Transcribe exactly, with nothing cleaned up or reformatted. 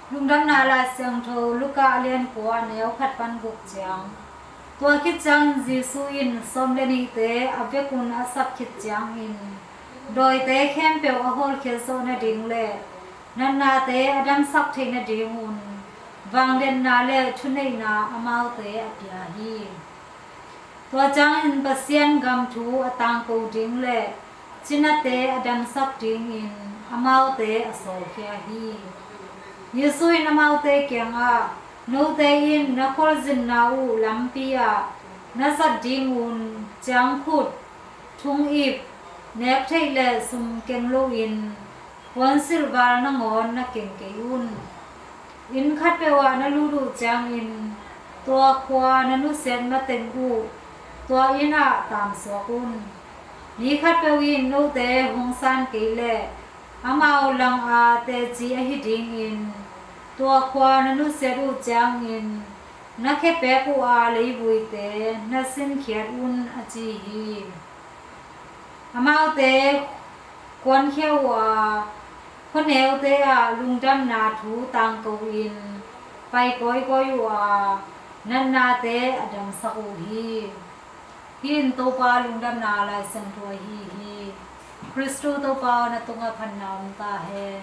Lungdamna Lai Siangtho Luka a lian kua, a neu khat pan guk ciang. Tua khit ciangin Jesu in sawm le nihte a vekun a sap khit ciangin, dawite khempeuh a hawlkhiat zawh nading le natnate a damsak theih nadingun vangliatna le thuneihna amaute a pia hi. Tua ciangin Pasian gam thu a tangko ding le cinate a damsak dingin amaute a sawlkhia hi. Jesu in amaute kiangah, note in na khualzinna uh lampi ah na zat dingun ciangkhut, thungip, nek theih le sum keng loin puansilh val nangawn na keng kei un. Inn khatpeuh ah na lut uh ciangin tua khua na nusiat mateng uh tua inn ah taamsuak un. Mi khatpeuh in note hong san kei leh amau langa teci ahi dingin tua khua na nusiat uh ciangin na khepek uh a leivuite na sinkhiat un, a ci hi. Amaute kuankhia uh a, khuaneute ah lungdamna thu tangko-in pai kawikawi uh a, natnate a damsak uh hi. Hih in Topa Lungdamna Lai Siangtho ahi hi. Khristu Topa aw, na tungah phatna om ta hen.